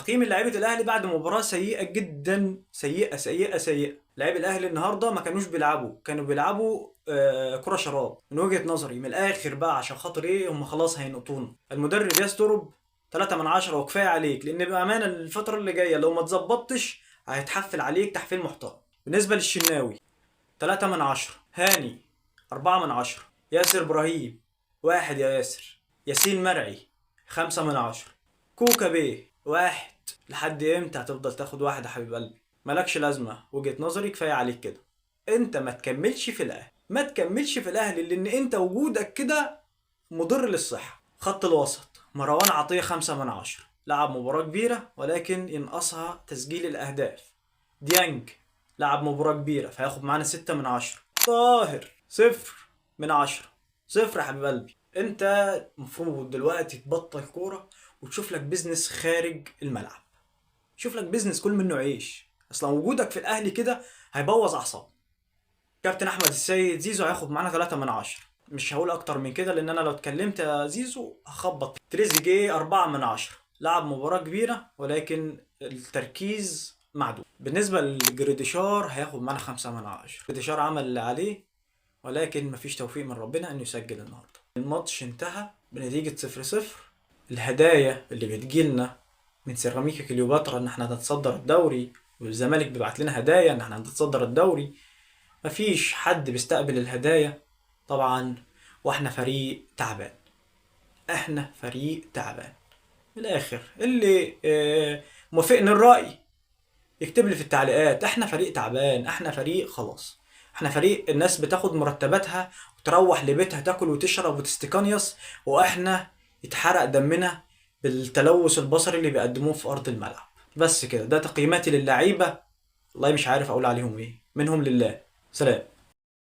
تقييم لعيبة الاهلي بعد مباراة سيئه جدا، سيئه سيئه سيئه. لعيب الاهلي النهارده ما كانوش بيلعبوا، كانوا بيلعبوا كره شراب من وجهه نظري. من الاخر بقى، عشان خاطر ايه؟ هم خلاص هينقطونا. المدرب يسترب 3 من 10 وكفاية عليك، لان بامانه الفترة اللي جاية لو ما اتظبطتش هيتحفل عليك تحفيل محترم. بالنسبة للشناوي 3 من 10، هاني 4 من 10، ياسر ابراهيم 1 يا ياسر، ياسين مرعي 5 من 10، كوكا بيه 1. لحد امتى هتفضل تاخد 1 يا حبيب قلبي؟ مالكش لازمه، وجهه نظري كفاية عليك كده. انت ما تكملش في الاهلي، ما تكملش في الاهلي، لان انت وجودك كده مضر للصحة. خط الوسط مروان عطية 5 من 10، لعب مباراة كبيرة ولكن ينقصها تسجيل الاهداف. ديانج لعب مباراة كبيرة فهياخد معانا 6 من 10. طاهر 0 من 10، 0 يا حبيب قلبي. انت المفروض دلوقتي تبطل كورة وتشوف لك business خارج الملعب، شوف لك business كل منه عيش، اصلا وجودك في الاهلي كده هيبوظ اعصابك. كابتن احمد السيد زيزو هياخد معانا 3 من 10، مش هقول اكتر من كده لان انا لو اتكلمت يا زيزو هخبط. تريزيجيه 4 من 10، لعب مباراة كبيرة ولكن التركيز معدوم. بالنسبة لجريديشار هياخد معانا 5 من 10، جريديشار عمل اللي عليه ولكن مفيش توفيق من ربنا انه يسجل النهارده. الماتش انتهى بنتيجة 0-0. الهدايا اللي بتجيلنا من سيراميكا كليوباترا ان احنا هنتصدر الدوري، والزمالك بيبعت لنا هدايا ان احنا هنتصدر الدوري، مفيش حد بيستقبل الهدايا طبعا، واحنا فريق تعبان، احنا فريق تعبان من الاخر. اللي موافقني الرأي يكتب لي في التعليقات، احنا فريق تعبان، احنا فريق خلاص، احنا فريق الناس بتاخد مرتباتها وتروح لبيتها تاكل وتشرب وتستكانيس، واحنا يتحرق دمنا بالتلوث البصري اللي بيقدموه في ارض الملعب. بس كده، ده تقييماتي للعيبة، والله مش عارف اقول عليهم ايه، منهم لله. سلام.